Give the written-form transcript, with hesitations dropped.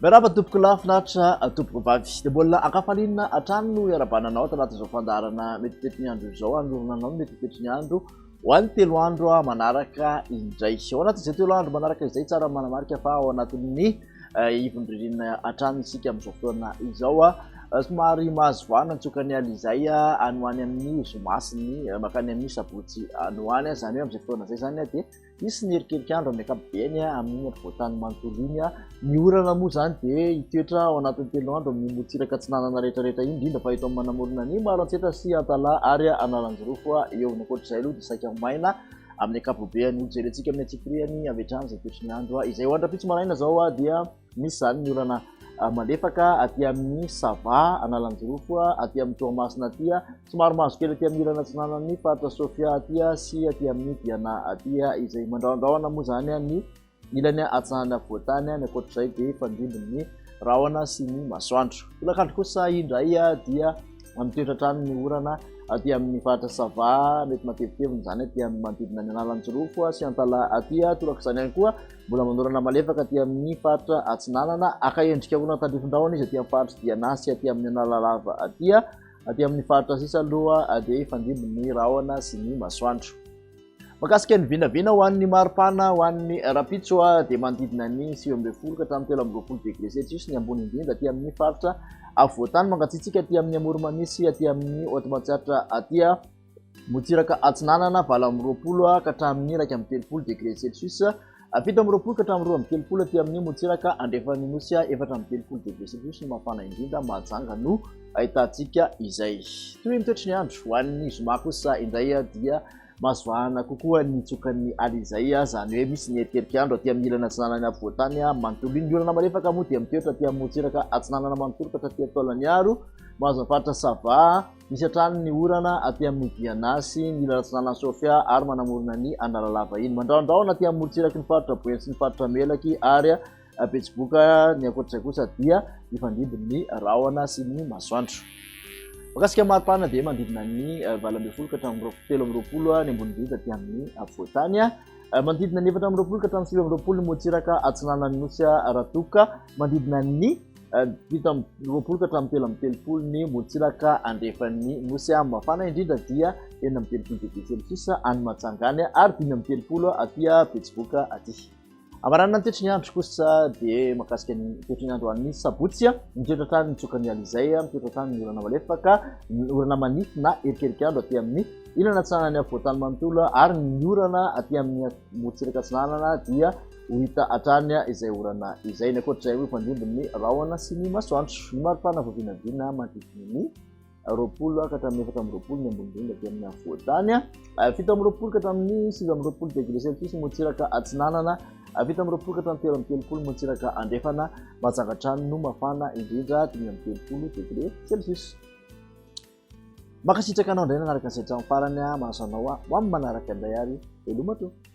Miarahaba tompoko lahy finaritra tompoko vavy. Dia mbola ankafaliana hatrany no iarahabana anao ato anatin'izao fandaharana mety toetry ny andro izao, hanorina anao ny mety toetry ny andro ho an'ny telo andro manaraka indray. Ao anatin'izay telo andro manaraka izay tsara manamarika fa ao anatin'ny eh, ivon'ny ririnina hatrany isika amin'izao fotoana izao. Eh, somary mahazo vahana ny tsokan'ny ala izay eh, any ho any amin'ny zoma sy ny makany amin'ny sabotsy any ho any. Izany hoe amin'izay fotoana izay izany dia Hisy ny erikerik'andro amin'ny ankapobeny amin'iny ampovoan-tany manontolo iny. Ny orana moa izany dia hitoetra ao anatin'ny telo andro amin'ny morontsiraka atsinanana rehetrarehetra iny, indrindra fa eto amin'ny manamorona ny Maroantsetra sy Antalaha ary Analanjirofo eo. Ny ankoatr'izay aloha dia saika maina amin'ny ankapobeny. Hojerentsika amin'ny antsipiriany avy hatrany izay toetry ny andro izay. Ho an'ny rahampitso maraina izao dia Misy izany ny orana malefaka aty amin'ny Sava, Analanjirofo, aty amin'ny Toamasina aty, somary mahazo kely aty amin'ny ilany atsinanan'ny faritra Sofia aty sy aty amin'ny Diana aty, izay mandrahondrahona moa izany ny ilany atsinanana afovoan-tany, ny ankoatr'izay dia hifandimby ny rahona sy ny masoandro. Tolakandro kosa indray dia mitoetra hatrany ny orana aty amin'ny faritra Sava, mety matevitevina izany aty amin'ny manodidina ny Analanjirofo sy Antalaha aty, torak'izany ihany koa Mbola manorana malefaka aty amin'ny faritra Atsinanana. Haka endrika orana tandrifin-drahona izy aty amin'ny faritr'i Diana sy aty amin'ny Analalava aty. Aty amin'ny faritra sisa aloha dia hifandimby ny rahona sy ny masoandro. Mahakasika ny vinavina ho an'ny maripana ho an'ny rahampitso dia manodidina ny 19 ka hatramin'ny 23 degré celsius ny ambony indrindra aty amin'ny faritra afovoan-tany mangatsiatsiaka aty amin'ny Amoron'i sy aty amin'ny Haute Matsiatra aty. Motsiraka Atsinanana, 28 ka hatramin'ny 31 degré celsius, 27 ka hatramin'ny 32 aty amin'ny Motsiraka Andrefan'ny Nosy, 34 degré celsius no mafana indrindra Mahajanga no ahitantsika izay. Toy ny toetry ny andro ho an'ny zoma kosa indray dia mahazo vahana kokoa ny tsokan'ny ala izay, izany hoe misy ny erikerik'andro aty amin'ny ilany atsinanan'ny afovoan-tany manontolo iny. Ny orana malefaka moa dia mitoetra aty amin'ny motsiraka atsinanana manontolo ka hatraty Taolagnaro, mahazo ny faritra Sava, Misy hatrany ny orana aty amin'ny Diana sy ny ilany atsinanan'i Sofia ary manamorona ny Analalava iny. Mandrahondrahona aty amin'ny morontsiraky ny faritra Boeny sy ny faritra Melaky ary Betsiboka. Ny ankoatr'izay kosa dia mifandimby ny rahona sy ny masoandro. Mahakasika maripana dia manodidina ny 18 ka hatramin'ny 23 ny ambony indrindra aty amin'ny afovoan-tany. Manodidina ny 24 ka hatramin'ny 29 ny morontsiraka atsinanan'ny Nosy raha toa ka manodidina ny 27 ka hatramin'ny 33 ny morontsiraka andrefan'ny Nosy. Mafana indrindra dia 36 degré celsius any Mahajanga any ary 35 aty Betsiboka aty. Amaranana ny toetry ny andro kosa dia mahakasika ny toetry ny andro an'ny sabotsy. Mitoetra hatrany ny tsokan'ny alizay, mitoetra hatrany ny orana malefaka, ny orana manify na erikerik'andro aty amin'ny ilany atsinanan'ny afovoan-tany manontolo ary ny orana aty amin'ny morontsiraka atsinanana dia ho hita hatrany izay orana izay. Ny ankoatr'izay ho mifandimby ny rahona sy ny masoandro. Ny maripana voavinavina manodidina ny 20 ka hatramin'ny 24 ny ambony indrindra aty amin'ny afovoan-tany. 27 ka hatramin'ny 29 degré celsius ny morontsiraka atsinanana, 27 ka hatramin'ny 33 ny morontsiraka andrefana. Mahajanga hatrany no mafana indrindra 35 degré celsius. Mankasitraka anao indray nanaraka izay hatramin'ny farany. Manasa anao ho amin'ny manaraka indray ary veloma tompoko.